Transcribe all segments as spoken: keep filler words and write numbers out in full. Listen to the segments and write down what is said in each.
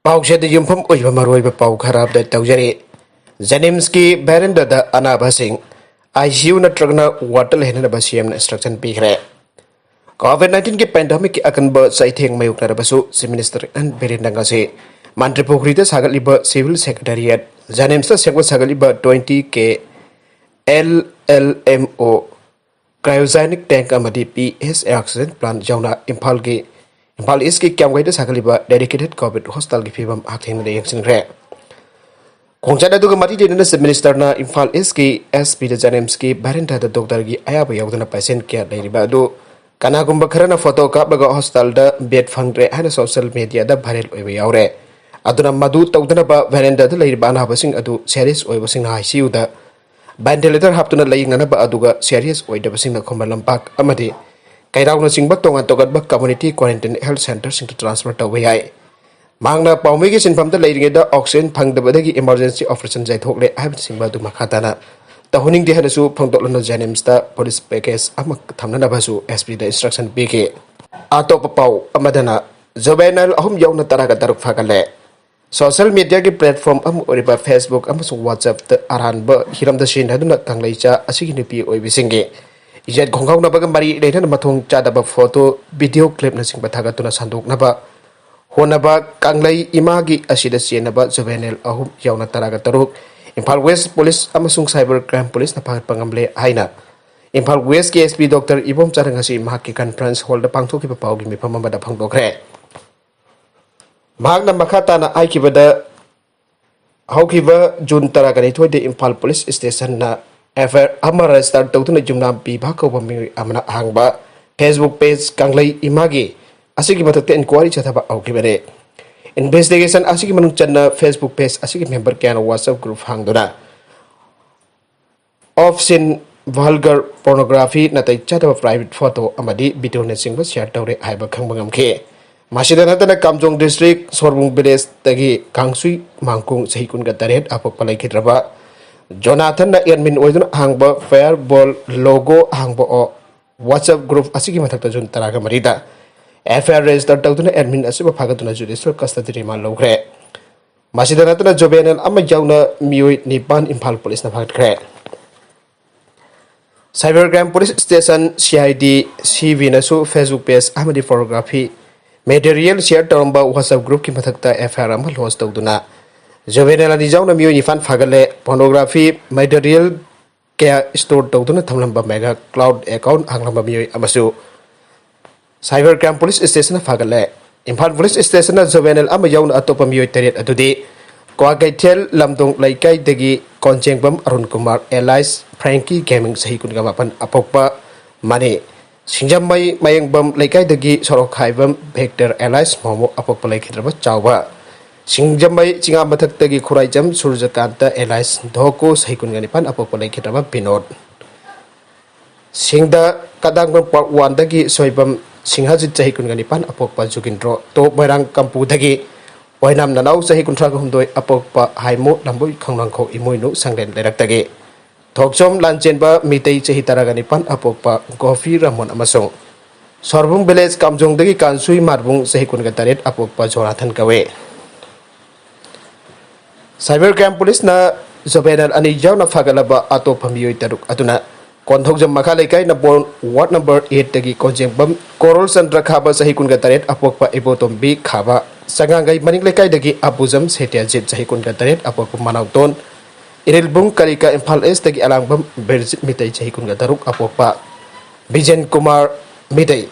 ꯄꯥꯎꯆꯦꯗ ꯌꯨꯝꯐꯝ ꯑꯣꯏꯕ ꯃꯔꯨꯑꯣꯏꯕ ꯄꯥꯎ ꯈꯔ ꯑꯞꯗꯦꯠ ꯇꯧꯖꯔꯤ꯫ ꯖꯦꯅꯤꯝꯁꯀꯤ ꯚꯦꯔꯦꯟꯗꯥꯗ ꯑꯅꯥꯕꯁꯤꯡ ICU ꯅꯠꯇ꯭ꯔꯒꯅ ꯋꯥꯔꯗꯇ ꯂꯩꯍꯟꯅꯕ CMꯅ instruction ꯄꯤꯈ꯭ꯔꯦ꯫ COVID nineteenꯒꯤ pandemicꯀꯤ ꯑꯀꯟꯕ ꯆꯩꯊꯦꯡ ꯃꯥꯌꯣꯛꯅꯔꯕꯁꯨ Chief Minister N ꯕꯤꯔꯦꯟꯗ ꯉꯁꯤ ꯃꯟꯇ꯭ꯔꯤ ꯄꯨꯈ꯭ꯔꯤꯗ ꯁꯥꯒꯠꯂꯤꯕ Civil Secretariat, ꯖꯦꯅꯤꯝꯁꯇ ꯁꯦꯝꯒꯠ ꯁꯥꯒꯠꯂꯤꯕ twenty K LLMO cryogenic tank ꯑꯃꯗꯤ PSA oxygen plant ꯌꯥꯎꯅ ꯏꯝꯐꯥꯜꯒꯤ, ꯏꯝꯐꯥꯜ ꯏꯁꯀꯤ ꯀ꯭ꯌꯥꯝꯒꯩꯗ ꯁꯥꯒꯠꯂꯤꯕ dedicated COVID hospitalꯒꯤ ꯐꯤꯕꯝ ꯍꯛꯊꯦꯡꯅꯅ ꯌꯦꯡꯁꯤꯟꯈ꯭ꯔꯦ꯫ ꯈꯣꯡꯆꯠ ꯑꯗꯨꯒ ꯃꯔꯤ ꯂꯩꯅꯅ Chief Ministerꯅ ꯏꯝꯐꯥꯜ ꯏꯁꯀꯤ SPꯗ ꯖꯦꯅꯤꯝꯁꯀꯤ ꯚꯦꯔꯦꯟꯗꯥꯗ ꯗꯣꯛꯇꯔꯒꯤ ꯑꯌꯥꯕ ꯌꯥꯎꯗꯅ patient ꯀꯌꯥ ꯂꯩꯔꯤꯕ ꯑꯗꯨ ꯀꯅꯥꯒꯨꯝꯕ ꯈꯔꯅ photo ꯀꯥꯞꯂꯒ hospitalꯗ bed ꯐꯪꯗ꯭ꯔꯦ ꯍꯥꯏꯅ social mediaꯗ viral ꯑꯣꯏꯕ ꯌꯥꯎꯔꯦ꯫ ꯑꯗꯨꯅ ꯃꯗꯨ ꯇꯧꯗꯅꯕ ꯚꯦꯔꯦꯟꯗꯥꯗ ꯂꯩꯔꯤꯕ ꯑꯅꯥꯕꯁꯤꯡ ꯑꯗꯨ serious ꯑꯣꯏꯕꯁꯤꯡꯅ ICUꯗ, ventilator ꯍꯥꯞꯇꯨꯅ ꯂꯥꯌꯦꯡꯅꯅꯕ, ꯑꯗꯨꯒ serious ꯑꯣꯏꯗꯕꯁꯤꯡꯅ ꯈꯨꯃꯟ ꯂꯝꯄꯥꯛ ꯑꯃꯗꯤ ꯀꯩꯔꯥꯎꯅꯆꯤꯡꯕ ꯇꯣꯉꯥꯟ ꯇꯣꯉꯥꯟꯕ community quarantine health centreꯁꯤꯡꯗ transfer ꯇꯧꯕ ꯌꯥꯏ꯫ ꯃꯍꯥꯛꯅ ꯄꯥꯎꯃꯤꯒꯤ ꯁꯤꯟꯐꯝꯗ ꯂꯩꯔꯤꯉꯩꯗ oxygen ꯐꯪꯗꯕꯗꯒꯤ emergency operation ꯌꯩꯊꯣꯛꯂꯦ ꯍꯥꯏꯕꯅꯆꯤꯡꯕ ꯑꯗꯨ ꯃꯈꯥ ꯇꯥꯅ ꯇꯧꯍꯟꯅꯤꯡꯗꯦ ꯍꯥꯏꯅꯁꯨ ꯐꯣꯡꯗꯣꯛꯂꯅ ꯖꯦꯅꯤꯝꯁꯇ police package ꯑꯃ ꯊꯝꯅꯅꯕꯁꯨ SPꯗ instruction ꯄꯤꯈꯤ꯫ ꯑꯇꯣꯞꯄ ꯄꯥꯎ ꯑꯃꯗꯅ, juvenile ꯑꯍꯨꯝ ꯌꯥꯎꯅ ꯇꯔꯥꯒ ꯇꯔꯨꯛ ꯐꯥꯒꯠꯂꯦ꯫ Social mediaꯒꯤ platform ꯑꯃ ꯑꯣꯏꯔꯤꯕ Facebook ꯑꯃꯁꯨꯡ WhatsAppꯇ ꯑꯔꯥꯟꯕ ꯍꯤꯔꯝꯗ ꯁꯤꯖꯤꯟꯅꯗꯨꯅ ꯀꯪꯂꯩꯆꯥ ꯑꯁꯤꯒꯤ ꯅꯨꯄꯤ ꯑꯣꯏꯕꯤꯁꯤꯡꯒꯤ ꯏꯖꯠ ꯈꯣꯡꯒꯥꯎꯅꯕꯒ ꯃꯔꯤ ꯂꯩꯅꯅ ꯃꯊꯣꯡ ꯆꯥꯗꯕ photo, video clipꯅꯆꯤꯡꯕ ꯊꯥꯒꯠꯇꯨꯅ ꯁꯟꯗꯣꯛꯅꯕ ꯍꯣꯠꯅꯕ ꯀꯪꯂꯩ ꯏꯃꯥꯒꯤ ꯑꯁꯤꯗ ꯆꯦꯟꯅꯕ juvenile ꯑꯍꯨꯝ ꯌꯥꯎꯅ ꯇꯔꯥꯒ ꯇꯔꯨꯛ ꯏꯝꯐꯥꯜ West Police ꯑꯃꯁꯨꯡ Cyber Crime Policeꯅ ꯐꯥꯒꯠꯄ ꯉꯝꯂꯦ ꯍꯥꯏꯅ ꯏꯝꯐꯥꯜ Westꯀꯤ SP Doctor ꯏꯕꯣꯝꯆꯥꯅ ꯉꯁꯤ ꯃꯍꯥꯛꯀꯤ conference hallꯗ ꯄꯥꯡꯊꯣꯛꯈꯤꯕ ꯄꯥꯎꯒꯤ ꯃꯤꯐꯝ ꯑꯃꯗ ꯐꯣꯡꯗꯣꯛꯈ꯭ꯔꯦ꯫ ꯃꯍꯥꯛꯅ ꯃꯈꯥ ꯇꯥꯅ ꯍꯥꯏꯈꯤꯕꯗ, ꯍꯧꯈꯤꯕ June ꯇꯔꯥꯒ ꯅꯤꯊꯣꯏꯗ ꯏꯝꯐꯥꯜ Police Stationꯅ FIR ꯑꯃ register ꯇꯧꯗꯨꯅ ꯌꯨꯝꯅꯥꯝ ꯄꯤꯕ ꯀꯧꯕ ꯃꯤꯑꯣꯏ ꯑꯃꯅ ꯍꯥꯡꯕ Facebook page ꯀꯪꯂꯩ ꯏꯃꯥꯒꯤ ꯑꯁꯤꯒꯤ ꯃꯊꯛꯇ inquiry ꯆꯠꯊꯕ ꯍꯧꯈꯤꯕꯅꯤ꯫ Investigation ꯑꯁꯤꯒꯤ ꯃꯅꯨꯡ ꯆꯟꯅ Facebook page ꯑꯁꯤꯒꯤ member ꯀꯌꯥꯅ WhatsApp group ꯍꯥꯡꯗꯨꯅ obscene, vulgar, pornography, ꯅꯥꯇꯩ ꯆꯥꯗꯕ private photo ꯑꯃꯗꯤ videoꯅꯆꯤꯡꯕ share ꯇꯧꯔꯦ ꯍꯥꯏꯕ ꯈꯪꯕ ꯉꯝꯈꯤ꯫ ꯃꯁꯤꯗ ꯅꯠꯇꯅ ꯀꯥꯝꯖꯣꯡ district ꯁꯣꯔꯕꯨꯡ villageꯇꯒꯤ ꯀꯥꯡꯁꯨꯏ ꯃꯥꯡꯀꯨꯡ ꯆꯍꯤ ꯀꯨꯟꯒ ꯇꯔꯦꯠ ꯑꯄꯣꯛꯄ ꯂꯩꯈꯤꯗ꯭ꯔꯕ ꯖꯣꯅꯥꯊꯟꯅ admin ꯑꯣꯏꯗꯨꯅ ꯍꯥꯡꯕ Fireball Logo ꯍꯥꯡꯕ ꯑꯣ WhatsApp group ꯑꯁꯤꯒꯤ ꯃꯊꯛꯇ June ꯇꯔꯥꯒ ꯃꯔꯤꯗ ꯑꯦꯐ ꯑꯥꯏ ꯑꯥꯔ ꯔꯦꯖꯤꯁꯇꯔ ꯇꯧꯗꯨꯅ ꯑꯦꯗꯃꯤꯟ ꯑꯁꯤꯕꯨ ꯐꯥꯒꯠꯇꯨꯅ ꯖꯨꯗꯤꯁꯤꯌꯦꯜ ꯀꯁꯇꯗꯤ ꯔꯤꯃꯥꯟ ꯂꯧꯈ꯭ꯔꯦ꯫ ꯃꯁꯤꯗ ꯅꯠꯇꯅ ꯖꯨꯕꯦꯅꯦꯜ ꯑꯃ ꯌꯥꯎꯅ ꯃꯤꯑꯣꯏ ꯅꯤꯄꯥꯟ ꯏꯝꯐꯥꯜ ꯄꯨꯂꯤꯁꯅ ꯐꯥꯒꯠꯈ꯭ꯔꯦ꯫ Cyber crime police station, C I ꯗꯤ, ꯁꯤ ꯕꯤꯅꯁꯨ Facebook ꯄꯦꯖ ꯑꯃꯗꯤ ꯄꯣꯔꯅꯣꯒ꯭ꯔꯥꯐꯤ ꯃꯦꯇꯔꯤꯌꯦꯜ ꯁꯤꯌꯔ ꯇꯧꯔꯝꯕ WhatsApp ꯒ꯭ꯔꯨꯞꯀꯤ ꯃꯊꯛꯇ ꯑꯦꯐ ꯑꯥꯏ ꯑꯥꯔ ꯑꯃ ꯂꯣꯟꯆ ꯇꯧꯗꯨꯅ ꯖꯨꯕꯦꯅꯦꯜ ꯑꯅꯤ ꯌꯥꯎꯅ ꯃꯤꯑꯣꯏ ꯅꯤꯄꯥꯟ ꯐꯥꯒꯠꯂꯦ꯫ ꯄꯣꯔꯅꯣꯒ꯭ꯔꯥꯐꯤ ꯃꯦꯇꯔꯤꯌꯦꯜ ꯀꯌꯥ ꯁ꯭ꯇꯣꯔ ꯇꯧꯗꯨꯅ ꯊꯝꯂꯝꯕ ꯃꯦꯒꯥ ꯀ꯭ꯂꯥꯎꯗ ꯑꯦꯀꯥꯎꯟ ꯍꯥꯡꯂꯝꯕ ꯃꯤꯑꯣꯏ ꯑꯃꯁꯨ ꯁꯥꯏꯕꯔ ꯀ꯭ꯔꯥꯏꯝ ꯄꯨꯂꯤꯁ ꯁ꯭ꯇꯦꯁꯟꯅ ꯐꯥꯒꯠꯂꯦ꯫ ꯏꯝꯐꯥꯜ ꯄꯨꯂꯤꯁ ꯁ꯭ꯇꯦꯁꯟꯅ ꯖꯨꯕꯦꯅꯦꯜ ꯑꯃ ꯌꯥꯎꯅ ꯑꯇꯣꯞꯄ ꯃꯤꯑꯣꯏ ꯇꯔꯦꯠ ꯑꯗꯨꯗꯤ ꯀ꯭ꯋꯥꯀꯩꯊꯦꯜ ꯂꯝꯗꯣꯡ ꯂꯩꯀꯥꯏꯗꯒꯤ Konjengbam Arun Kumar alias Franky gaming ꯆꯍꯤ ꯀꯨꯟꯒ ꯃꯥꯄꯟ ꯑꯄꯣꯛꯄ ꯃꯅꯤ, ꯁꯤꯡꯖꯃꯩ ꯃꯌꯦꯡꯕꯝ ꯂꯩꯀꯥꯏꯗꯒꯤ ꯁꯣꯔꯣꯛꯈꯥꯏꯕꯝ ꯚꯦꯛꯇꯔ ꯑꯦꯂꯥꯏꯁ ꯃꯣꯃꯣ ꯑꯄꯣꯛꯄ ꯂꯩꯈꯤꯗ꯭ꯔꯕ ꯆꯥꯎꯕ, ꯁꯤꯡꯖꯃꯩ ꯆꯤꯉꯥ ꯃꯊꯛꯇꯒꯤ ꯈꯨꯔꯥꯏꯖꯝ ꯁꯨꯔꯖꯀꯥꯟꯇ ꯑꯦꯂꯥꯏꯁ ꯙꯣꯀꯣ ꯆꯍꯤ ꯀꯨꯟꯒ ꯅꯤꯄꯥꯟ ꯑꯄꯣꯛꯄ ꯂꯩꯈꯤꯗ꯭ꯔꯕ ꯕꯤꯅꯣꯗ꯫ ꯁꯤꯡꯗ ꯀꯗꯥꯡꯕꯝ ꯄꯥꯔꯠ ꯋꯥꯟꯗꯒꯤ ꯁꯣꯏꯕꯝ ꯁꯤꯡꯍꯖꯤꯠ ꯆꯍꯤ ꯀꯨꯟꯒ ꯅꯤꯄꯥꯟ ꯑꯄꯣꯛꯄ ꯖꯨꯒꯤꯟꯗ꯭ꯔꯣ ꯇꯣꯞ ꯃꯣꯏꯔꯥꯡ ꯀꯝꯄꯨꯗꯒꯤ ꯑꯣꯏꯅꯥꯝ ꯅꯅꯥꯎ ꯆꯍꯤ ꯀꯨꯟꯊ꯭ꯔꯥꯒ ꯍꯨꯝꯗꯣꯏ ꯑꯄꯣꯛꯄ ꯍꯥꯏꯃꯨ ꯂꯝꯕꯣꯏ ꯈꯣꯡꯅꯥꯡꯈꯣ ꯏꯃꯣꯏꯅꯨ ꯁꯪꯂꯦꯟ ꯂꯩꯔꯛꯇꯒꯤ ꯊꯣꯛꯆꯣꯝ ꯂꯥꯟꯆꯦꯟꯕ ꯃꯤꯇꯩ ꯆꯍꯤ ꯇꯔꯥꯒ ꯅꯤꯄꯥꯟ ꯑꯄꯣꯛꯄ ꯒꯣꯐꯤ ꯔꯃꯣꯟ ꯑꯃꯁꯨꯡ ꯁꯣꯔꯕꯨꯡ ꯚꯤꯂꯦꯖ ꯀꯥꯝꯖꯣꯡꯗꯒꯤ ꯀꯥꯟꯁꯨꯏ ꯃꯥꯔꯕꯨꯡ ꯆꯍꯤ ꯀꯨꯟꯒ ꯇꯔꯦꯠ ꯑꯄꯣꯛꯄ ꯖꯣꯅꯥꯊꯟ ꯀꯧꯏ꯫ ꯁꯥꯏꯕꯔ ꯀ꯭ꯔꯥꯏꯝ ꯄꯨꯂꯤꯁꯅ ꯖꯨꯕꯦꯅꯦꯜ ꯑꯅꯤ ꯌꯥꯎꯅ ꯐꯥꯒꯠꯂꯕ ꯑꯇꯣꯞꯄ ꯃꯤꯑꯣꯏ ꯇꯔꯨꯛ ꯑꯗꯨꯅ ꯀꯣꯟꯊꯧꯖꯝ ꯃꯈꯥ ꯂꯩꯀꯥꯏ ꯅꯝꯕꯣꯜ ꯋꯥꯔꯗ ꯅꯝꯕꯔ ꯑꯩꯠꯇꯒꯤ ꯀꯣꯟꯖꯦꯡꯕꯝ ꯀꯣꯔꯣꯜ ꯆꯟꯗ꯭ꯔ ꯈꯥꯕ ꯆꯍꯤ ꯀꯨꯟꯒ ꯇꯔꯦꯠ ꯑꯄꯣꯛꯄ ꯏꯕꯣꯇꯣꯝꯕꯤ ꯈꯥꯕ, ꯆꯉꯥꯡꯒꯩ ꯃꯅꯤꯡ ꯂꯩꯀꯥꯏꯗꯒꯤ ꯑꯕꯨꯖꯝ ꯁꯦꯇ꯭ꯌꯥꯖꯤꯠ ꯆꯍꯤ ꯀꯨꯟꯒ ꯇꯔꯦꯠ ꯑꯄꯣꯛꯄ ꯃꯅꯥꯎꯇꯣꯟ, ꯏꯔꯤꯜꯕꯨꯡ ꯀꯔꯤꯀ ꯏꯝꯐꯥꯜ ꯏꯁꯇꯒꯤ ꯑꯂꯥꯡꯕꯝ ꯕꯤꯔꯖꯤꯠ ꯃꯤꯇꯩ ꯆꯍꯤ ꯀꯨꯟꯒ ꯇꯔꯨꯛ ꯑꯄꯣꯛꯄ, ꯕꯤꯖꯦꯟ ꯀꯨꯃꯥꯔ ꯃꯤꯇꯩ,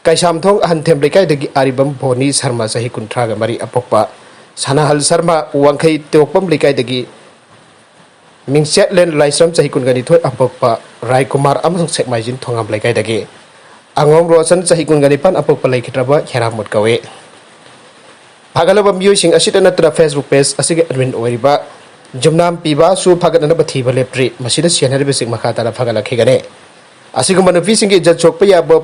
ꯀꯩꯁꯥꯝꯊꯣꯡ ꯑꯍꯟꯊꯦꯝ ꯂꯩꯀꯥꯏꯗꯒꯤ ꯑꯔꯤꯕꯝ ꯚꯣꯅꯤ ꯁꯔꯃ ꯆꯍꯤ ꯀꯨꯟꯊ꯭ꯔꯥꯒ ꯃꯔꯤ ꯑꯄꯣꯛꯄ, ꯁꯅꯥꯍꯜ ꯁꯔꯃ ꯋꯥꯡꯈꯩ ꯇꯣꯛꯄꯝ ꯂꯩꯀꯥꯏꯗꯒꯤ ꯃꯤꯡꯆꯦꯠꯂꯦꯟ ꯂꯥꯏꯁ꯭ꯔꯝ ꯆꯍꯤ ꯀꯨꯟꯒ ꯅꯤꯊꯣꯏ ꯑꯄꯣꯛꯄ ꯔꯥꯏ ꯀꯨꯃꯥꯔ ꯑꯃꯁꯨꯡ ꯁꯦꯛꯃꯥꯏꯖꯤꯟ ꯊꯣꯉꯥꯝ ꯂꯩꯀꯥꯏꯗꯒꯤ ꯑꯉꯣꯝ ꯔꯣꯁꯟ ꯆꯍꯤ ꯀꯨꯟꯒ ꯅꯤꯄꯥꯟ ꯑꯄꯣꯛꯄ ꯂꯩꯈꯤꯗ꯭ꯔꯕ ꯍꯦꯔꯥꯃꯣꯠ ꯀꯧꯏ꯫ ꯐꯥꯒꯠꯂꯕ ꯃꯤꯑꯣꯏꯁꯤꯡ ꯑꯁꯤꯇ ꯅꯠꯇꯅ Facebook ꯄꯦꯖ ꯑꯁꯤꯒꯤ ꯑꯦꯗꯃꯤꯟ ꯑꯣꯏꯔꯤꯕ ꯖꯨꯝꯅꯥꯝ ꯄꯤꯕꯥꯁꯨ ꯐꯥꯒꯠꯅꯅꯕ ꯊꯤꯕ ꯂꯦꯞꯇ꯭ꯔꯤ꯫ ꯃꯁꯤꯗ ꯁꯤꯖꯤꯟꯅꯔꯤꯕꯁꯤꯡ ꯃꯈꯥ ꯇꯥꯅ ꯐꯥꯒꯠꯂꯛꯈꯤꯒꯅꯤ꯫ ꯑꯁꯤꯒꯨꯝꯕ ꯅꯨꯄꯤꯁꯤꯡꯒꯤ ꯏꯖꯠ ꯁꯣꯛꯄ ꯌꯥꯕ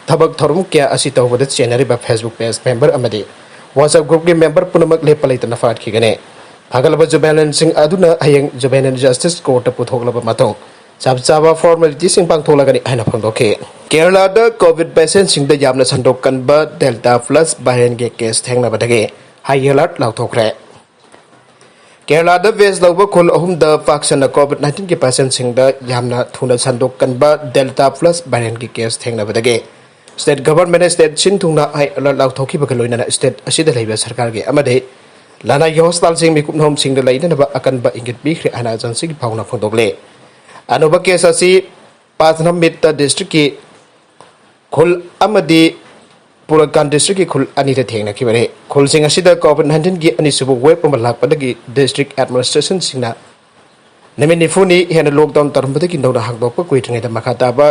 ꯊꯕꯛ ꯊꯧꯔꯝ ꯀꯌꯥ ꯑꯁꯤ ꯇꯧꯕꯗ ꯆꯦꯟꯅꯔꯤꯕ Facebook ꯄꯦꯖ ꯃꯦꯝꯕꯔ ꯑꯃꯗꯤ WhatsApp ꯒ꯭ꯔꯨꯞꯀꯤ ꯃꯦꯝꯕꯔ ꯄꯨꯝꯅꯃꯛ ꯂꯦꯞꯄ ꯂꯩꯇꯅ ꯐꯥꯒꯠꯈꯤꯒꯅꯤ꯫ ꯐꯥꯒꯠꯂꯕ ꯖꯨꯕꯦꯅꯦꯜꯁꯤꯡ ꯑꯗꯨꯅ ꯍꯌꯦꯡ ꯖꯨꯕꯦꯅꯦꯜ ꯖꯁꯇꯤꯁ ꯀꯣꯔꯠꯇ ꯄꯨꯊꯣꯛꯂꯕ ꯃꯇꯨꯡ ꯆꯞ ꯆꯥꯕ ꯐꯣꯔꯃꯦꯂꯤꯇꯤꯁꯤꯡ ꯄꯥꯡꯊꯣꯛꯂꯒꯅꯤ ꯍꯥꯏꯅ ꯐꯣꯡꯗꯣꯛꯈꯤ꯫ ꯀꯦꯔꯂꯥꯗ ꯀꯣꯚꯤꯗ ꯄꯦꯁꯦꯟꯁꯤꯡꯗ ꯌꯥꯝꯅ ꯁꯟꯗꯣꯛꯀꯟꯕ ꯗꯦꯜꯇꯥ ꯄ꯭ꯂꯁ ꯚꯥꯏꯔꯦꯟꯒꯤ ꯀꯦꯁ ꯊꯦꯡꯅꯕꯗꯒꯤ ꯍꯥꯏ ꯑꯦꯂꯔꯠ ꯂꯥꯎꯊꯣꯛꯈ꯭ꯔꯦ꯫ ꯀꯦꯔꯂꯥꯗ ꯕꯦꯁ ꯂꯧꯕ ꯈꯨꯜ ꯑꯍꯨꯝꯗ ꯄꯥꯛ ꯁꯟꯅ ꯀꯣꯚꯤꯗ ꯅꯥꯏꯟꯇꯤꯟꯒꯤ ꯄꯦꯁꯦꯟꯁꯤꯡꯗ ꯌꯥꯝꯅ ꯊꯨꯅ ꯁꯟꯗꯣꯛꯀꯟꯕ ꯗꯦꯜꯇꯥ ꯄ꯭ꯂꯁ ꯚꯥꯏꯔꯦꯟꯒꯤ ꯀꯦꯁ ꯊꯦꯡꯅꯕꯗꯒꯤ ꯁ꯭ꯇꯦꯠ ꯒꯚꯔꯟꯃꯦꯟꯠꯅ ꯁ꯭ꯇꯦꯠ ꯁꯤꯟ ꯊꯨꯡꯅ ꯍꯥꯏ ꯑꯦꯂꯔꯠ ꯂꯥꯎꯊꯣꯛꯈꯤꯕꯒ ꯂꯣꯏꯅꯅ ꯁ꯭ꯇꯦꯠ ꯑꯁꯤꯗ ꯂꯩꯕ ꯁꯔꯀꯥꯔꯒꯤ ꯑꯃꯗꯤ ꯂꯅꯥꯏꯒꯤ ꯍꯣꯁꯄꯤꯇꯥꯜꯁꯤꯡ ꯃꯤꯀꯨꯞ ꯅꯣꯝꯁꯤꯡꯗ ꯂꯩꯅꯅꯕ ꯑꯀꯟꯕ ꯏꯪꯒꯤꯠ ꯄꯤꯈ꯭ꯔꯦ ꯍꯥꯏꯅ ꯑꯦꯖꯦꯟꯁꯤꯒꯤ ꯄꯥꯎꯅ ꯐꯣꯡꯗꯣꯛꯂꯤ꯫ ꯑꯅꯧꯕ ꯀꯦꯁ ꯑꯁꯤ ꯄꯥꯊꯅꯥꯝꯊꯤꯠꯇ ꯗꯤꯁꯇ꯭ꯔꯤꯛꯀꯤ ꯈꯨꯜ ꯑꯃꯗꯤ ꯄꯨꯔꯥꯀꯥꯟ ꯗꯤꯁꯇ꯭ꯔꯤꯛꯀꯤ ꯈꯨꯜ ꯑꯅꯤꯗ ꯊꯦꯡꯅꯈꯤꯕꯅꯤ꯫ ꯈꯨꯜꯁꯤꯡ ꯑꯁꯤꯗ ꯀꯣꯚꯤꯗ ꯅꯥꯏꯟꯇꯤꯟꯒꯤ ꯑꯅꯤꯁꯨꯕ ꯋꯦꯕ ꯑꯃ ꯂꯥꯛꯄꯗꯒꯤ ꯗꯤꯁꯇ꯭ꯔꯤꯛ ꯑꯦꯗꯃꯤꯅꯤꯁꯇ꯭ꯔꯦꯁꯟꯁꯤꯡꯅ ꯅꯨꯃꯤꯠ ꯅꯤꯐꯨꯅꯤ ꯍꯦꯟꯅ ꯂꯣꯛꯗꯥꯎꯟ ꯇꯧꯔꯝꯕꯗꯒꯤ ꯅꯧꯅ ꯍꯥꯡꯗꯣꯛꯄ ꯀꯨꯏꯗ꯭ꯔꯤꯉꯩꯗ ꯃꯈꯥ ꯇꯥꯕ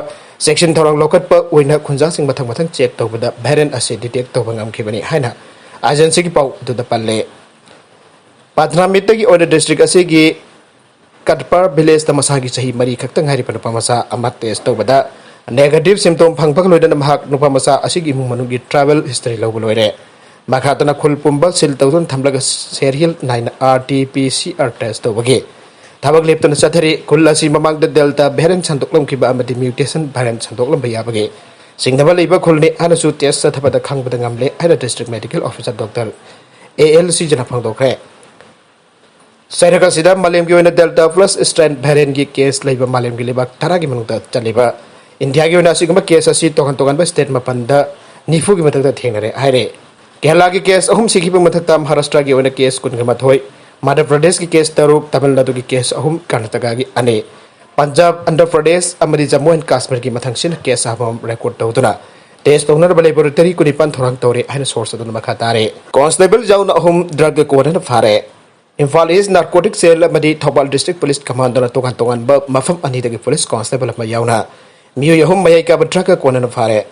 ꯆꯦꯛꯁꯤꯟ ꯊꯧꯔꯥꯡ ꯂꯧꯈꯠꯄ ꯑꯣꯏꯅ ꯈꯨꯟꯖꯥꯁꯤꯡ ꯃꯊꯪ ꯃꯊꯪ ꯆꯦꯛ ꯇꯧꯕꯗ ꯚꯦꯔꯤꯌꯦꯟꯠ ꯑꯁꯤ ꯗꯤꯇꯦꯛ ꯇꯧꯕ ꯉꯝꯈꯤꯕꯅꯤ ꯍꯥꯏꯅ ꯑꯦꯖꯦꯟꯁꯤꯒꯤ ꯄꯥꯎ ꯑꯗꯨꯗ ꯄꯜꯂꯦ꯫ ꯄꯥꯊꯅꯥꯝꯊꯤꯠꯇꯒꯤ ꯑꯣꯏꯅ ꯗꯤꯁꯇ꯭ꯔꯤꯛ ꯑꯁꯤꯒꯤ ꯀꯠꯄꯥꯔ ꯚꯤꯂꯦꯖꯇ ꯃꯁꯥꯒꯤ ꯆꯍꯤ ꯃꯔꯤ ꯈꯛꯇ ꯉꯥꯏꯔꯤꯕ ꯅꯨꯄꯥ ꯃꯆꯥ ꯑꯃ ꯇꯦꯁ ꯇꯧꯕꯗ ꯅꯦꯒꯦꯇꯤꯚ ꯁꯤꯝꯇꯣꯝ ꯐꯪꯕꯒ ꯂꯣꯏꯅꯅ ꯃꯍꯥꯛ ꯅꯨꯄꯥ ꯃꯆꯥ ꯑꯁꯤꯒꯤ ꯏꯃꯨꯡ ꯃꯅꯨꯡꯒꯤ ꯇ꯭ꯔꯥꯏꯕꯦꯜ ꯍꯤꯁꯇꯔꯤ ꯂꯧꯕ ꯂꯣꯏꯔꯦ꯫ ꯃꯈꯥ ꯇꯥꯅ ꯈꯨꯜ ꯄꯨꯝꯕ ꯁꯤꯜ ꯇꯧꯗꯨꯅ ꯊꯝꯂꯒ ꯁꯦꯔꯤꯌꯦꯜ ꯅꯥꯏꯅ R T P C R test ꯇꯧꯕꯒꯤ ꯊꯕꯛ ꯂꯦꯞꯇꯅ ꯆꯠꯊꯔꯤ꯫ ꯈꯨꯜ ꯑꯁꯤ ꯃꯃꯥꯡꯗ ꯗꯦꯜꯇꯥ ꯚꯦꯔꯤꯌꯦꯟꯠ ꯁꯟꯗꯣꯛꯂꯝꯈꯤꯕ ꯑꯃꯗꯤ ꯃ꯭ꯌꯨꯇꯦꯁꯟ ꯚꯦꯔꯤꯌꯦꯟꯠ ꯁꯟꯗꯣꯛꯂꯝꯕ ꯌꯥꯕꯒꯤ ꯆꯤꯡꯅꯕ ꯂꯩꯕ ꯈꯨꯜꯅꯤ ꯍꯥꯏꯅꯁꯨ ꯇꯦꯁ ꯆꯠꯊꯕꯗ ꯈꯪꯕꯗ ꯉꯝꯂꯦ ꯍꯥꯏꯅ district medical officer doctor A L ꯁꯤꯖꯅ ꯐꯣꯡꯗꯣꯛꯈ꯭ꯔꯦ꯫ ꯆꯩꯔꯛ ꯑꯁꯤꯗ ꯃꯥꯂꯦꯝꯒꯤ ꯑꯣꯏꯅ ꯗꯦꯜꯇꯥ ꯄ꯭ꯂꯁ ꯁ꯭ꯇ꯭ꯔꯦꯟ ꯚꯦꯔꯤꯌꯦꯟꯠꯀꯤ ꯀꯦꯁ ꯂꯩꯕ ꯃꯥꯂꯦꯝꯒꯤ ꯂꯩꯕꯥꯛ ꯇꯔꯥꯒꯤ ꯃꯅꯨꯡꯗ ꯆꯜꯂꯤꯕ ꯏꯟꯗꯤꯌꯥꯒꯤ ꯑꯣꯏꯅ ꯑꯁꯤꯒꯨꯝꯕ ꯀꯦꯁ ꯑꯁꯤ ꯇꯣꯉꯥꯟ ꯇꯣꯉꯥꯟꯕ ꯁ꯭ꯇꯦꯠ ꯃꯥꯄꯟꯗ ꯅꯤꯐꯨꯒꯤ ꯃꯊꯛꯇ ꯊꯦꯡꯅꯔꯦ ꯍꯥꯏꯔꯦ꯫ ꯀꯦꯔꯂꯥꯒꯤ ꯀꯦꯁ ꯑꯍꯨꯝ ꯁꯤꯈꯤꯕ ꯃꯊꯛꯇ ꯃꯍꯥꯔꯥꯁꯇ꯭ꯔꯒꯤ ꯑꯣꯏꯅ ꯀꯦꯁ ꯀꯨꯟꯒ ꯃꯥꯊꯣꯏ, ꯃꯙ꯭ꯌ ꯄ꯭ꯔꯗꯦꯁꯀꯤ ꯀꯦꯁ ꯇꯔꯨꯛ, ꯇꯥꯃꯤꯜ ꯅꯥꯗꯨꯒꯤ ꯀꯦꯁ ꯑꯍꯨꯝ, ꯀꯔꯅꯥꯇꯀꯥꯒꯤ ꯑꯅꯤ, ꯄꯟꯖꯥꯕ, ꯑꯟꯙ꯭ꯔ ꯄ꯭ꯔꯗꯦꯁ ꯑꯃꯗꯤ ꯖꯝꯃꯨ ꯑꯦꯟ ꯀꯥꯁꯃꯤꯔꯒꯤ ꯃꯊꯪꯁꯤꯅ ꯀꯦꯁ ꯑꯃꯃꯝ ꯔꯦꯀꯣꯔꯗ ꯇꯧꯗꯨꯅ ꯇꯦꯁ ꯇꯧꯅꯅꯕ ꯂꯦꯕꯣꯔꯦꯇꯔꯤ ꯀꯨꯟꯅꯤꯄꯥꯟ ꯊꯧꯔꯥꯡ ꯇꯧꯔꯦ ꯍꯥꯏꯅ ꯁꯣꯔꯁ ꯑꯗꯨꯅ ꯃꯈꯥ ꯇꯥꯔꯦ꯫ ꯀꯣꯟꯁꯇꯦꯕꯜ ꯌꯥꯎꯅ ꯑꯍꯨꯝ ꯗ꯭ꯔꯒ ꯀꯣꯟꯅꯅ ꯐꯥꯔꯦ꯫ ꯏꯝꯐꯥꯜ ꯏꯁ ꯅꯥꯔꯀꯣꯇꯤꯛ ꯁꯦꯜ ꯑꯃꯗꯤ ꯊꯧꯕꯥꯜ ꯗꯤꯁꯇ꯭ꯔꯤꯛ ꯄꯨꯂꯤꯁ ꯀꯃꯥꯟꯗꯣꯅ ꯇꯣꯉꯥꯟ ꯇꯣꯉꯥꯟꯕ ꯃꯐꯝ ꯑꯅꯤꯗꯒꯤ ꯄꯨꯂꯤꯁ ꯀꯣꯟꯁꯇꯦꯕꯜ ꯑꯃ ꯌꯥꯎꯅ ꯃꯤꯑꯣꯏ ꯑꯍꯨꯝ ꯃꯌꯥꯏ ꯀꯥꯕ ꯗ꯭ꯔꯒ ꯀꯣꯟꯅꯅ ꯐꯥꯔꯦ꯫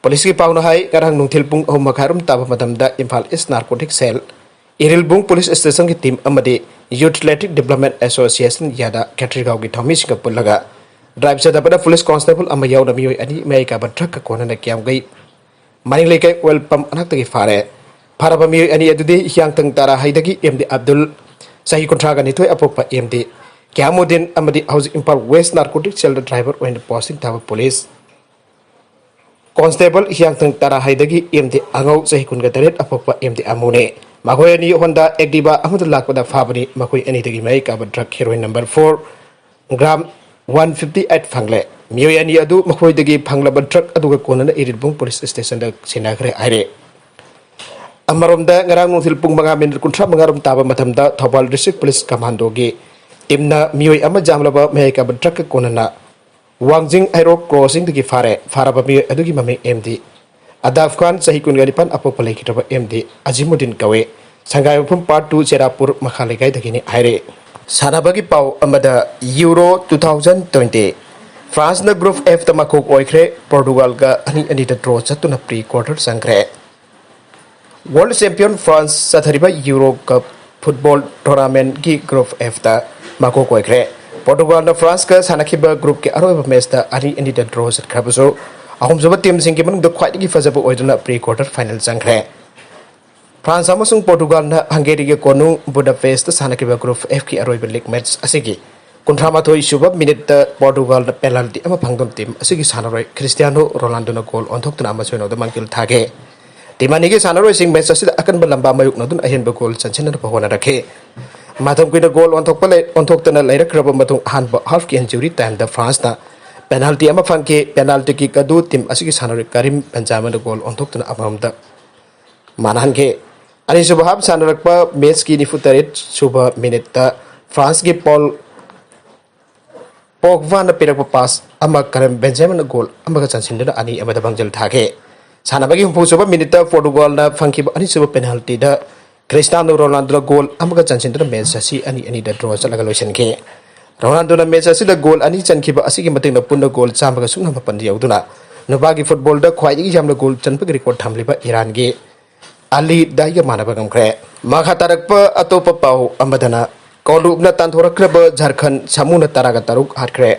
ꯄꯨꯂꯤꯁꯀꯤ ꯄꯥꯎꯅ ꯍꯥꯏ, ꯉꯔꯥꯡ ꯅꯨꯡꯊꯤꯜ ꯄꯨꯡ ꯑꯍꯨꯝ ꯃꯈꯥꯏ ꯑꯗꯨꯝ ꯇꯥꯕ ꯃꯇꯝꯗ ꯏꯝꯐꯥꯜ ꯏꯁ ꯅꯥꯔꯀꯣꯇꯤꯛ ꯁꯦꯜ ꯏꯔꯤꯜꯕꯨꯡ ꯄꯨꯂꯤꯁ ꯁ꯭ꯇꯦꯁꯟꯒꯤ ꯇꯤꯝ ꯑꯃꯗꯤ ꯌꯨꯊ ꯑꯦꯊꯂꯦꯇꯤꯛ ꯗꯤꯕ꯭ꯂꯞꯃꯦꯟꯠ ꯑꯦꯁꯣꯁꯤꯌꯦꯁꯟ ꯌꯥꯗ ꯈꯦꯇ꯭ꯔꯤꯒꯥꯎꯒꯤ ꯊꯧꯃꯤꯁꯤꯡꯒ ꯄꯨꯜꯂꯒ ꯗ꯭ꯔꯥꯏꯕ ꯆꯠꯊꯕꯗ ꯄꯨꯂꯤꯁ ꯀꯣꯟꯁꯇꯦꯕꯜ ꯑꯃ ꯌꯥꯎꯅ ꯃꯤꯑꯣꯏ ꯑꯅꯤ ꯃꯌꯥꯏ ꯀꯥꯕ ꯗ꯭ꯔꯒ ꯀꯣꯟꯅꯅ ꯀꯤꯌꯥꯝꯒꯩ ꯃꯅꯤꯡ ꯂꯩꯀꯥꯏ ꯑꯣꯏꯜ ꯄꯝꯞ ꯃꯅꯥꯛꯇꯒꯤ ꯐꯥꯔꯦ꯫ ꯐꯥꯔꯕ ꯃꯤꯑꯣꯏ ꯑꯅꯤ ꯑꯗꯨꯗꯤ ꯍꯤꯌꯥꯡꯊꯥꯡ ꯇꯥꯔꯥꯍꯩꯗꯒꯤ ꯑꯦꯝ ꯗꯤ ꯑꯕꯗꯨꯜ, ꯆꯍꯤ ꯀꯨꯟꯊ꯭ꯔꯥꯒ ꯅꯤꯊꯣꯏ, ꯑꯄꯣꯛꯄ ꯑꯦꯝ ꯗꯤ ꯀ꯭ꯌꯥꯃꯨꯗꯤꯟ ꯑꯃꯗꯤ ꯍꯧꯖꯤꯛ ꯏꯝꯐꯥꯜ ꯋꯦꯁ ꯅꯥꯔꯀꯣꯇꯤꯛ ꯁꯦꯜꯗ ꯗ꯭ꯔꯥꯏꯚꯔ ꯑꯣꯏꯅ ꯄꯣꯁꯇꯤꯡ ꯇꯥꯕ ꯄꯨꯂꯤꯁ ꯀꯣꯟꯁꯇꯦꯕꯜ ꯍꯤꯌꯥꯡꯊꯥꯡ ꯇꯔꯥꯍꯩꯗꯒꯤ ꯑꯦꯝ ꯗꯤ ꯑꯉꯧ, ꯆꯍꯤ ꯀꯨꯟꯒ ꯇꯔꯦꯠ, ꯑꯄꯣꯛꯄ ꯑꯦꯝ ꯗꯤ ꯑꯃꯨꯅꯦ꯫ ꯃꯈꯣꯏ ꯑꯅꯤ ꯍꯣꯟꯗꯥ ꯑꯦꯛꯇꯤꯚꯥ ꯑꯃꯗ ꯂꯥꯛꯄꯗ ꯐꯥꯕꯅꯤ꯫ ꯃꯈꯣꯏ ꯑꯅꯤꯗꯒꯤ ꯃꯍꯩ ꯀꯥꯕ drug heroine number four, gram one fifty eight ꯐꯪꯂꯦ꯫ ꯃꯤꯑꯣꯏ ꯑꯅꯤ ꯑꯗꯨ ꯃꯈꯣꯏꯗꯒꯤ ꯐꯪꯂꯕ ꯗ꯭ꯔꯒ ꯑꯗꯨꯒ ꯀꯣꯟꯅꯅ ꯏꯔꯤꯜꯕꯨꯡ ꯄꯨꯂꯤꯁ ꯁ꯭ꯇꯦꯁꯟꯗ ꯁꯤꯟꯅꯈ꯭ꯔꯦ ꯍꯥꯏꯔꯦ꯫ ꯑꯃꯔꯣꯝꯗ, ꯉꯔꯥꯡ ꯅꯨꯡꯊꯤꯜ ꯄꯨꯡ ꯃꯉꯥ ꯃꯤꯅꯤꯠ ꯀꯨꯟꯊ꯭ꯔꯥ ꯃꯉꯥ ꯔꯣꯝ ꯇꯥꯕ ꯃꯇꯝꯗ ꯊꯧꯕꯥꯜ ꯗꯤꯁꯇ꯭ꯔꯤꯛ ꯄꯨꯂꯤꯁ ꯀꯃꯥꯟꯗꯣꯒꯤ ꯇꯤꯝꯅ ꯃꯤꯑꯣꯏ ꯑꯃ ꯌꯥꯝꯂꯕ ꯃꯌꯥꯏ ꯀꯥꯕ ꯗ꯭ꯔꯒꯀ ꯀꯣꯟꯅꯅ ꯋꯥꯡꯖꯤꯡ ꯍꯩꯔꯣꯛ ꯀ꯭ꯔꯣꯁꯤꯡꯗꯒꯤ ꯐꯥꯔꯦ꯫ ꯐꯥꯔꯕ ꯃꯤꯑꯣꯏ ꯑꯗꯨꯒꯤ ꯃꯃꯤꯡ ꯑꯦꯝ ꯗꯤ ꯑꯗꯥꯐ ꯈꯥꯟ, ꯆꯍꯤ ꯀꯨꯟꯒ ꯅꯤꯄꯥꯟ, ꯑꯄꯣꯛꯄ ꯂꯩꯈꯤꯗ꯭ꯔꯕ ꯑꯦꯝ ꯗꯤ ꯑꯖꯤꯃꯨꯗꯤꯟ ꯀꯧꯏ꯫ ꯁꯪꯒꯥꯏ ꯃꯐꯝ ꯄꯥꯔꯠ ꯇꯨ, ꯆꯦꯔꯥꯄꯨꯔ ꯃꯈꯥ ꯂꯩꯀꯥꯏꯗꯒꯤꯅꯤ ꯍꯥꯏꯔꯦ꯫ ꯁꯥꯟꯅꯕꯒꯤ ꯄꯥꯎ ꯑꯃꯗ, ꯌꯨꯔꯣ ꯇꯨ ꯊꯥꯎꯖꯟ ꯇ꯭ꯋꯦꯟꯇꯤ, ꯐ꯭ꯔꯥꯟꯁꯅ ꯒ꯭ꯔꯨꯞ ꯑꯦꯐꯇ ꯃꯀꯣꯛ ꯑꯣꯏꯈ꯭ꯔꯦ꯫ ꯄꯣꯔꯇꯨꯒꯥꯜꯒ ꯑꯅꯤ ꯑꯅꯤꯗ ꯗ꯭ꯔꯣ ꯆꯠꯇꯨꯅ ꯄ꯭ꯔꯤ ꯀ꯭ꯋꯥꯔꯇꯔ ꯆꯪꯈ꯭ꯔꯦ꯫ ꯋꯥꯔꯜ ꯆꯦꯝꯄꯤꯌꯟ ꯐ꯭ꯔꯥꯟꯁ ꯆꯠꯊꯔꯤꯕ ꯌꯨꯔꯣ ꯀꯞ ꯐꯨꯠꯕꯣꯜ ꯇꯣꯔꯅꯥꯃꯦꯟꯠꯀꯤ ꯒ꯭ꯔꯨꯞ ꯑꯦꯐꯇ ꯃꯀꯣꯛ ꯑꯣꯏꯈ꯭ꯔꯦ꯫ ꯄꯣꯔꯇꯨꯒꯥꯜꯅ ꯐ꯭ꯔꯥꯟꯁꯀ ꯁꯥꯟꯅꯈꯤꯕ ꯒ꯭ꯔꯨꯞꯀꯤ ꯑꯔꯣꯏꯕ ꯃꯦꯆꯇ ꯑꯅꯤ ꯑꯅꯤꯗ ꯗ꯭ꯔꯣ ꯆꯠꯈ꯭ꯔꯕꯁꯨ, ꯑꯍꯨꯝꯁꯨꯕ ꯇꯤꯝꯁꯤꯡꯒꯤ ꯃꯅꯨꯡꯗ ꯈ꯭ꯋꯥꯏꯗꯒꯤ ꯐꯖꯕ ꯑꯣꯏꯗꯨꯅ ꯄ꯭ꯔꯤ ꯀ꯭ꯋꯥꯔꯇꯔ ꯐꯥꯏꯅꯦꯜ ꯆꯪꯈ꯭ꯔꯦ꯫ ꯐ꯭ꯔꯥꯟꯁ ꯑꯃꯁꯨꯡ ꯄꯣꯔꯇꯨꯒꯥꯜꯅ ꯍꯪꯒꯦꯔꯤꯒꯤ ꯀꯣꯅꯨꯡ ꯕꯨꯗꯥꯄꯦꯁꯇ ꯁꯥꯟꯅꯈꯤꯕ ꯒ꯭ꯔꯨꯞ ꯑꯦꯐꯀꯤ ꯑꯔꯣꯏꯕ ꯂꯤꯒ ꯃꯦꯆ ꯑꯁꯤꯒꯤ ꯀꯨꯟꯊ꯭ꯔꯥ ꯃꯥꯊꯣꯏ ꯁꯨꯕ ꯃꯤꯅꯤꯠꯇ ꯄꯣꯔꯇꯨꯒꯥꯜꯅ ꯄꯦꯅꯥꯜꯇꯤ ꯑꯃ ꯐꯪꯗꯨꯅ ꯇꯤꯝ ꯑꯁꯤꯒꯤ ꯁꯥꯟꯅꯔꯣꯏ ꯈ꯭ꯔꯤꯁꯇꯤꯌꯥꯅꯣ ꯔꯣꯅꯥꯜꯗꯣꯅ ꯒꯣꯜ ꯑꯣꯟꯊꯣꯛꯇꯨꯅ ꯑꯃ ꯁꯣꯏꯅ ꯑꯗꯨ ꯃꯥꯡꯖꯤꯜ ꯊꯥꯈꯤ꯫ ꯇꯤꯝ ꯑꯅꯤꯒꯤ ꯁꯥꯟꯅꯔꯣꯏꯁꯤꯡ ꯃꯦꯆ ꯑꯁꯤꯗ ꯑꯀꯟꯕ ꯂꯝꯕꯥ ꯃꯥꯌꯣꯛꯅꯗꯨꯅ ꯑꯍꯦꯟꯕ ꯒꯣꯜ ꯆꯟꯁꯤꯟꯅꯅꯕ ꯍꯣꯠꯅꯔꯛꯈꯤ꯫ ꯃꯇꯝ ꯀꯨꯏꯅ ꯒꯣꯜ ꯑꯣꯟꯊꯣꯛꯄ ꯂꯩ-, ꯑꯣꯟꯊꯣꯛꯇꯅ ꯂꯩꯔꯛꯈ꯭ꯔꯕ ꯃꯇꯨꯡ ꯑꯍꯥꯟꯕ ꯍꯥꯐꯀꯤ ꯏꯟꯖꯨꯔꯤ ꯇꯥꯏꯝꯗ ꯐ꯭ꯔꯥꯟꯁꯅ ꯄꯦꯅꯥꯜꯇꯤ ꯑꯃ ꯐꯪꯈꯤ꯫ ꯄꯦꯅꯥꯜꯇꯤ ꯀꯤꯛ ꯑꯗꯨ ꯇꯤꯝ ꯑꯁꯤꯒꯤ ꯁꯥꯟꯅꯔꯣꯏ ꯀꯔꯤꯝ ꯕꯦꯟꯖꯥꯃꯥꯅ ꯒꯣꯜ ꯑꯣꯟꯊꯣꯛꯇꯨꯅ ꯑꯃꯃꯝꯗ ꯃꯥꯟꯅꯍꯟꯈꯤ꯫ ꯑꯅꯤꯁꯨꯕ ꯍꯥꯞ ꯁꯥꯟꯅꯔꯛꯄ ꯃꯦꯆꯀꯤ ꯅꯤꯐꯨ ꯇꯔꯦꯠ ꯁꯨꯕ ꯃꯤꯅꯤꯠꯇ ꯐ꯭ꯔꯥꯟꯁꯀꯤ ꯄꯣꯜ ꯄꯣꯒꯕꯥꯅ ꯄꯤꯔꯛꯄ ꯄꯥꯁ ꯑꯃ ꯀꯔꯝ ꯕꯦꯟꯖꯥꯃꯤꯟꯅ ꯒꯣꯜ ꯑꯃꯒ ꯆꯟꯁꯤꯟꯗꯨꯅ ꯑꯅꯤ ꯑꯃꯗ ꯃꯥꯡꯖꯤꯜ ꯊꯥꯈꯤ꯫ ꯁꯥꯟꯅꯕꯒꯤ ꯍꯨꯝꯐꯨ ꯁꯨꯕ ꯃꯤꯅꯤꯠꯇ ꯄꯣꯔꯇꯨꯒꯥꯜꯅ ꯐꯪꯈꯤꯕ ꯑꯅꯤꯁꯨꯕ ꯄꯦꯅꯥꯜꯇꯤꯗ ꯈ꯭ꯔꯤꯁꯇꯤꯌꯥꯅꯣ ꯔꯣꯅꯥꯜꯗꯣꯅ ꯒꯣꯜ ꯑꯃꯒ ꯆꯟꯁꯤꯟꯗꯨꯅ ꯃꯦꯆ ꯑꯁꯤ ꯑꯅꯤ ꯑꯅꯤꯗ ꯗ꯭ꯔꯣ ꯆꯠꯂꯒ ꯂꯣꯏꯁꯤꯟꯈꯤ꯫ ꯔꯣꯅꯥꯜꯗꯣꯅ ꯃꯦꯆ ꯑꯁꯤꯗ ꯒꯣꯜ ꯑꯅꯤ ꯆꯟꯈꯤꯕ ꯑꯁꯤꯒꯤ ꯃꯇꯨꯡꯗ ꯄꯨꯟꯅ ꯒꯣꯜ ꯆꯥꯝꯃꯒ ꯁꯨꯞꯅ ꯃꯥꯄꯟ ꯌꯧꯗꯨꯅ ꯅꯨꯄꯥꯒꯤ ꯐꯨꯠꯕꯣꯜꯗ ꯈ꯭ꯋꯥꯏꯗꯒꯤ ꯌꯥꯝꯅ ꯒꯣꯜ ꯆꯟꯕꯒꯤ ꯔꯦꯀꯣꯔꯗ ꯊꯝꯂꯤꯕ ꯏꯔꯥꯟꯒꯤ ꯑꯂꯤ ꯗꯥꯏꯒ ꯃꯥꯟꯅꯕ ꯉꯝꯈ꯭ꯔꯦ꯫ ꯃꯈꯥ ꯇꯥꯔꯛꯄ ꯑꯇꯣꯞꯄ ꯄꯥꯎ ꯑꯃꯗꯅ, ꯀꯣꯂꯨꯞꯅ ꯇꯥꯟꯊꯣꯔꯛꯈ꯭ꯔꯕ ꯖꯥꯔꯈꯟ ꯁꯥꯃꯨꯅ ꯇꯔꯥꯒ ꯇꯔꯨꯛ ꯍꯥꯠꯈ꯭ꯔꯦ꯫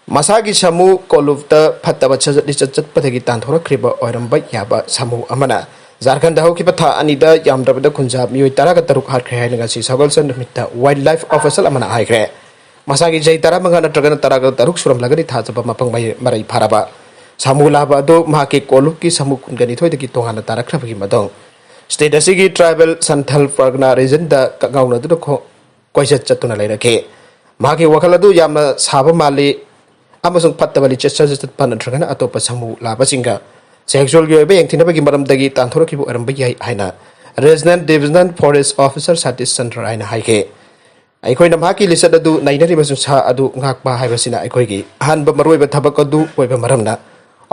ꯃꯁꯥꯒꯤ ꯁꯥꯃꯨ ꯀꯣꯂꯨꯞꯇ ꯐꯠꯇꯕ ꯁꯖꯠ ꯂꯤꯆꯠ ꯆꯠꯄꯗꯒꯤ ꯇꯥꯟꯊꯣꯔꯛꯈ꯭ꯔꯤꯕ ꯑꯣꯏꯔꯝꯕ ꯌꯥꯕ ꯁꯥꯃꯨ ꯑꯃꯅ ꯖꯥꯔꯈꯟꯗ ꯍꯧꯈꯤꯕ ꯊꯥ ꯑꯅꯤꯗ ꯌꯥꯝꯗ꯭ꯔꯕꯗ ꯈꯨꯟꯖꯥ ꯃꯤꯑꯣꯏ ꯇꯔꯥꯒ ꯇꯔꯨꯛ ꯍꯥꯠꯈ꯭ꯔꯦ ꯍꯥꯏꯅ ꯉꯁꯤ ꯁꯒꯣꯜꯁꯦꯟ ꯅꯨꯃꯤꯠꯇ ꯋꯥꯏꯜ ꯂꯥꯏꯐ ꯑꯣꯐꯤꯁꯤꯌꯦꯜ ꯑꯃꯅ ꯍꯥꯏꯈ꯭ꯔꯦ꯫ ꯃꯁꯥꯒꯤ ꯆꯍꯤ ꯇꯔꯥꯃꯉꯥ ꯅꯠꯇ꯭ꯔꯒꯅ ꯇꯔꯥꯒ ꯇꯔꯨꯛ ꯁꯨꯔꯝꯂꯒꯗꯤ ꯊꯥꯖꯕ ꯃꯄꯨꯡ ꯃꯔꯩ ꯐꯥꯔꯕ ꯁꯥꯃꯨ ꯂꯥꯕ ꯑꯗꯨ ꯃꯍꯥꯛꯀꯤ ꯀꯣꯂꯨꯞꯀꯤ ꯁꯥꯃꯨ ꯀꯨꯟꯒ ꯅꯤꯊꯣꯏꯗꯒꯤ ꯇꯣꯉꯥꯟꯅ ꯇꯥꯔꯛꯈ꯭ꯔꯕꯒꯤ ꯃꯇꯨꯡ ꯁ꯭ꯇꯦꯠ ꯑꯁꯤꯒꯤ ꯇ꯭ꯔꯥꯏꯕꯦꯜ ꯁꯟꯊꯜ ꯄꯔꯒꯅꯥ ꯔꯤꯖꯟꯗ ꯀꯛꯉꯥꯎꯅꯗꯨꯅ ꯀꯣꯏꯆꯠ ꯆꯠꯇꯨꯅ ꯂꯩꯔꯛꯈꯤ꯫ ꯃꯍꯥꯛꯀꯤ ꯋꯥꯈꯜ ꯑꯗꯨ ꯌꯥꯝꯅ ꯁꯥꯕ ꯃꯥꯜꯂꯤ ꯑꯃꯁꯨꯡ ꯐꯠꯇꯕ ꯂꯤꯆꯠ ꯁꯥꯖꯠ ꯆꯠꯄ ꯅꯠꯇ꯭ꯔꯒꯅ ꯑꯇꯣꯞꯄ ꯁꯥꯃꯨ ꯂꯥꯕꯁꯤꯡꯒ ꯁꯦꯛꯁꯨꯑꯦꯜꯒꯤ ꯑꯣꯏꯕ ꯌꯦꯡꯊꯤꯅꯕꯒꯤ ꯃꯔꯝꯗꯒꯤ ꯇꯥꯟꯊꯣꯔꯛꯈꯤꯕ ꯑꯣꯏꯔꯝꯕ ꯌꯥꯏ ꯍꯥꯏꯅ regional ꯗꯤꯕꯤꯖꯅꯦꯜ forest officer Satish Chandra ꯍꯥꯏꯅ ꯍꯥꯏꯈꯤ꯫ ꯑꯩꯈꯣꯏꯅ ꯃꯍꯥꯛꯀꯤ ꯂꯤꯆꯠ ꯑꯗꯨ ꯅꯩꯅꯔꯤ ꯑꯃꯁꯨꯡ ꯁꯥ ꯑꯗꯨ ꯉꯥꯛꯄ ꯍꯥꯏꯕꯁꯤꯅ ꯑꯩꯈꯣꯏꯒꯤ ꯑꯍꯥꯟꯕ ꯃꯔꯨꯑꯣꯏꯕ ꯊꯕꯛ ꯑꯗꯨ ꯑꯣꯏꯕ ꯃꯔꯝꯅ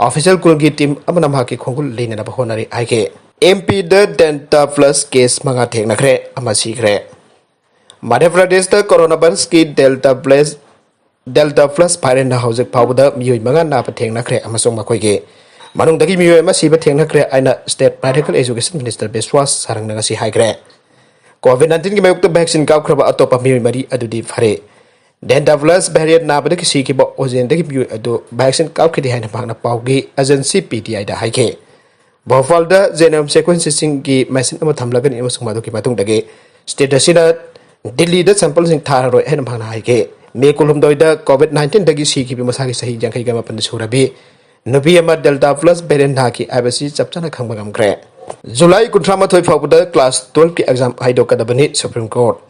ꯑꯣꯐꯤꯁꯤꯌꯦꯜ ꯀꯨꯟꯒꯤ ꯇꯤꯝ ꯑꯃꯅ ꯃꯍꯥꯛꯀꯤ ꯈꯣꯡꯒꯨꯜ ꯂꯦꯡꯅꯅꯕ ꯍꯣꯠꯅꯔꯤ ꯍꯥꯏꯈꯤ꯫ ꯑꯦꯝ ꯄꯤꯗ ꯗꯦꯜꯇꯥ ꯄ꯭ꯂꯁ ꯀꯦꯁ ꯃꯉꯥ ꯊꯦꯡꯅꯈ꯭ꯔꯦ, ꯑꯃ ꯁꯤꯈ꯭ꯔꯦ꯫ ꯃꯙ꯭ꯌ ꯄ꯭ꯔꯗꯦꯁꯇ ꯀꯣꯔꯣꯅꯥ ꯚꯥꯏꯔꯁꯀꯤ ꯗꯦꯜꯇꯥ ꯄ꯭ꯂꯁ ꯗꯦꯜꯇꯥ ꯄ꯭ꯂꯁ ꯚꯥꯏꯔꯦꯟꯅ ꯍꯧꯖꯤꯛ ꯐꯥꯎꯕꯗ ꯃꯤꯑꯣꯏ ꯃꯉꯥ ꯅꯥꯕ ꯊꯦꯡꯅꯈ꯭ꯔꯦ ꯑꯃꯁꯨꯡ ꯃꯈꯣꯏꯒꯤ ꯃꯅꯨꯡꯗꯒꯤ ꯃꯤꯑꯣꯏ ꯑꯃ ꯁꯤꯕ ꯊꯦꯡꯅꯈ꯭ꯔꯦ ꯍꯥꯏꯅ ꯁ꯭ꯇꯦꯠ ꯃꯦꯗꯤꯀꯦꯜ ꯑꯦꯖꯨꯀꯦꯁꯟ ꯃꯤꯅꯤꯁꯇꯔ ꯕꯤꯁ꯭ꯋꯥꯁ ꯁꯥꯔꯪꯅ ꯉꯁꯤ ꯍꯥꯏꯈ꯭ꯔꯦ꯫ ꯀꯣꯚꯤꯗ ꯅꯥꯏꯟꯇꯤꯟꯒꯤ ꯃꯥꯌꯣꯛꯇ ꯚꯦꯛꯁꯤꯟ ꯀꯥꯞꯈ꯭ꯔꯕ ꯑꯇꯣꯞꯄ ꯃꯤꯑꯣꯏ ꯃꯔꯤ ꯑꯗꯨꯗꯤ ꯐꯔꯦ꯫ ꯗꯦꯜꯇꯥ ꯄ꯭ꯂꯁ ꯚꯦꯔꯤꯌꯟ ꯅꯥꯕꯗꯒꯤ ꯁꯤꯈꯤꯕ ꯑꯣꯖꯦꯟꯗꯒꯤ ꯃꯤꯑꯣꯏ ꯑꯗꯨ ꯚꯦꯛꯁꯤꯟ ꯀꯥꯞꯈꯤꯗꯦ ꯍꯥꯏꯅ ꯃꯍꯥꯛꯅ ꯄꯥꯎꯒꯤ ꯑꯦꯖꯦꯟꯁꯤ ꯄꯤ ꯇꯤ ꯑꯥꯏꯗ ꯍꯥꯏꯈꯤ꯫ ꯚꯣꯄꯥꯜꯗ ꯖꯦꯅꯣꯝ ꯁꯦꯀ꯭ꯋꯦꯟꯁꯤꯡꯒꯤ ꯃꯦꯁꯤꯟ ꯑꯃ ꯊꯝꯂꯒꯅꯤ ꯑꯃꯁꯨꯡ ꯃꯗꯨꯒꯤ ꯃꯇꯨꯡꯗꯒꯤ ꯁ꯭ꯇꯦꯠ ꯑꯁꯤꯅ ꯗꯤꯜꯂꯤꯗ ꯁꯦꯝꯄꯜꯁꯤꯡ ꯊꯥꯔꯔꯣꯏ ꯍꯥꯏꯅ ꯃꯍꯥꯛꯅ ꯍꯥꯏꯈꯤ꯫ ꯃꯦ ꯀꯨꯟꯍꯨꯝꯗꯣꯏꯗ ꯀꯣꯚꯤꯗ ꯅꯥꯏꯟꯇꯤꯟꯗꯒꯤ ꯁꯤꯈꯤꯕ ꯃꯁꯥꯒꯤ ꯆꯍꯤ ꯌꯥꯡꯈꯩꯒ ꯃꯥꯄꯟ ꯁꯨꯔꯕꯤ ꯅꯨꯄꯤ ꯑꯃ ꯗꯦꯜꯇꯥ ꯄ꯭ꯂꯁ ꯚꯦꯔꯤꯌꯟ ꯅꯥꯈꯤ ꯍꯥꯏꯕꯁꯤ ꯆꯞ ꯆꯥꯅ ꯈꯪꯕ ꯉꯝꯈ꯭ꯔꯦ꯫ ꯖꯨꯂꯥꯏ ꯀꯨꯟꯊ꯭ꯔꯥ ꯃꯥꯊꯣꯏ ꯐꯥꯎꯕꯗ ꯀ꯭ꯂꯥꯁ ꯇꯨꯋꯦꯜꯐꯀꯤ ꯑꯦꯛꯖꯥꯝ ꯍꯥꯏꯗꯣꯛꯀꯗꯕꯅꯤ, supreme court.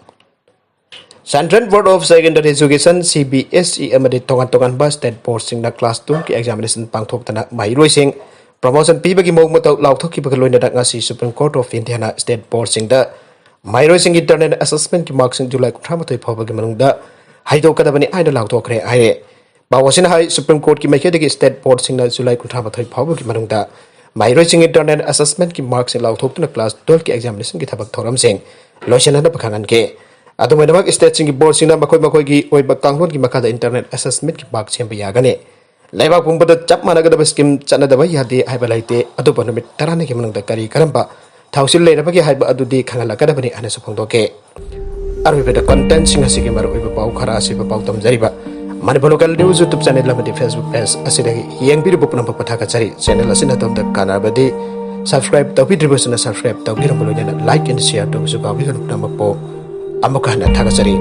Central board of secondary education, C B S E, ꯑꯃꯗꯤ ꯇꯣꯉꯥꯟ ꯇꯣꯉꯥꯟꯕ ꯁ꯭ꯇꯦꯠ ꯕꯣꯔꯗꯁꯤꯡꯅ ꯀ꯭ꯂꯥꯁ ꯇꯨꯋꯦꯜꯐꯀꯤ ꯑꯦꯛꯖꯥꯃꯤꯅꯦꯁꯟ ꯄꯥꯡꯊꯣꯛꯇꯅ ꯃꯍꯩꯔꯣꯏꯁꯤꯡ ꯄ꯭ꯔꯃꯣꯁꯟ ꯄꯤꯕꯒꯤ ꯃꯑꯣꯡ ꯃꯇꯧ ꯂꯥꯎꯊꯣꯛꯈꯤꯕꯒ ꯂꯣꯏꯅꯅ ꯉꯁꯤ ꯁꯨꯄ꯭ꯔꯤꯝ ꯀꯣꯔꯠ ꯑꯣꯐ ꯏꯟꯗꯤꯌꯥꯅ ꯁ꯭ꯇꯦꯠ ꯕꯣꯔꯗꯁꯤꯡꯗ ꯃꯍꯩꯔꯣꯏꯁꯤꯡꯒꯤ ꯏꯟꯇꯔꯅꯦꯜ ꯑꯦꯁꯦꯁꯃꯦꯟꯠꯀꯤ ꯃꯥꯔꯛꯁꯤꯡ ꯖꯨꯂꯥꯏ ꯀꯨꯟꯊ꯭ꯔꯥ ꯃꯥꯊꯣꯏ ꯐꯥꯎꯕꯒꯤ ꯃꯅꯨꯡꯗ ꯍꯥꯏꯗꯣꯛꯀꯗꯕꯅꯤ ꯍꯥꯏꯅ ꯂꯥꯎꯊꯣꯛꯈ꯭ꯔꯦ ꯍꯥꯏꯔꯦ꯫ ꯄꯥꯎ ꯑꯁꯤꯅ ꯍꯥꯏ, ꯁꯨꯄ꯭ꯔꯤꯝ ꯀꯣꯔꯠꯀꯤ ꯃꯥꯏꯀꯩꯗꯒꯤ ꯁ꯭ꯇꯦꯠ ꯕꯣꯔꯗꯁꯤꯡꯅ ꯖꯨꯂꯥꯏ ꯀꯨꯟꯊ꯭ꯔꯥ ꯃꯥꯊꯣꯏ ꯐꯥꯎꯕꯒꯤ ꯃꯅꯨꯡꯗ ꯃꯍꯩꯔꯣꯏꯁꯤꯡꯒꯤ ꯏꯟꯇꯔꯅꯦꯜ ꯑꯦꯁꯦꯁꯃꯦꯟꯠꯀꯤ ꯃꯥꯔꯛꯁꯤꯡ ꯂꯥꯎꯊꯣꯛꯇꯨꯅ ꯀ꯭ꯂꯥꯁ ꯇꯨꯋꯦꯜꯐꯀꯤ ꯑꯦꯛꯖꯥꯃꯤꯅꯦꯁꯟꯒꯤ ꯊꯕꯛ ꯊꯧꯔꯝꯁꯤꯡ ꯂꯣꯏꯁꯤꯟꯅꯅꯕ ꯈꯪꯍꯟꯈꯤ꯫ ꯑꯗꯨꯝ ꯑꯣꯏꯅꯃꯛ, ꯁ꯭ꯇꯦꯠꯁꯤꯡꯒꯤ ꯕꯣꯔꯗꯁꯤꯡꯅ ꯃꯈꯣꯏ ꯃꯈꯣꯏꯒꯤ ꯑꯣꯏꯕ ꯀꯥꯡꯂꯣꯟꯒꯤ ꯃꯈꯥꯗ ꯏꯟꯇꯔꯅꯦꯜ ꯑꯦꯁꯦꯁꯃꯦꯟꯠꯀꯤ ꯃꯥꯔꯛ ꯁꯦꯝꯕ ꯌꯥꯒꯅꯤ꯫ ꯂꯩꯕꯥꯛ ꯄꯨꯝꯕꯗ ꯆꯞ ꯃꯥꯟꯅꯒꯗꯕ ꯁ꯭ꯀꯤꯝ ꯆꯠꯅꯗꯕ ꯌꯥꯗꯦ ꯍꯥꯏꯕ ꯂꯩꯇꯦ꯫ ꯑꯗꯨꯕꯨ ꯅꯨꯃꯤꯠ ꯇꯔꯥꯅꯤꯒꯤ ꯃꯅꯨꯡꯗ ꯀꯔꯤ ꯀꯔꯝꯕ ꯊꯧꯁꯤꯜ ꯂꯩꯔꯕꯒꯦ ꯍꯥꯏꯕ ꯑꯗꯨꯗꯤ ꯈꯪꯍꯜꯂꯛꯀꯗꯕꯅꯤ ꯍꯥꯏꯅꯁꯨ ꯐꯣꯡꯗꯣꯛꯈꯤ꯫ ꯑꯔꯣꯏꯕꯗ ꯀꯟꯇꯦꯟꯠꯁꯤꯡ ꯑꯁꯤꯒꯤ ꯃꯔꯨꯑꯣꯏꯕ ꯄꯥꯎ ꯈꯔ ꯑꯁꯤꯕ ꯄꯥꯎ ꯇꯝꯖꯔꯤꯕ Manipur local news YouTube channel ꯑꯃꯗꯤ ꯐꯦꯁꯕꯨꯛ ꯄꯦꯖ ꯑꯁꯤꯗꯒꯤ ꯌꯦꯡꯕꯤꯔꯤꯕ ꯄꯨꯝꯅꯃꯛꯄꯨ ꯊꯥꯒꯠꯆꯔꯤ꯫ ꯆꯦꯅꯦꯜ ꯑꯁꯤꯅ ꯑꯗꯣꯝꯗ ꯀꯥꯟꯅꯕꯗꯤ Subscribe ꯇꯧꯕꯤꯗ꯭ꯔꯤꯕꯁꯤꯅ subscribe ꯇꯧꯕꯤꯔꯝꯕ ꯂꯣꯏꯅꯅ like and share ꯇꯧꯕꯁꯨ ꯀꯥꯎꯕꯤꯒꯅꯨ꯫ ꯄꯨꯝꯅꯃꯛꯄꯨ ꯑꯃꯨꯛꯀ ꯍꯟꯅ ꯊꯥꯒꯠꯆꯔꯤ꯫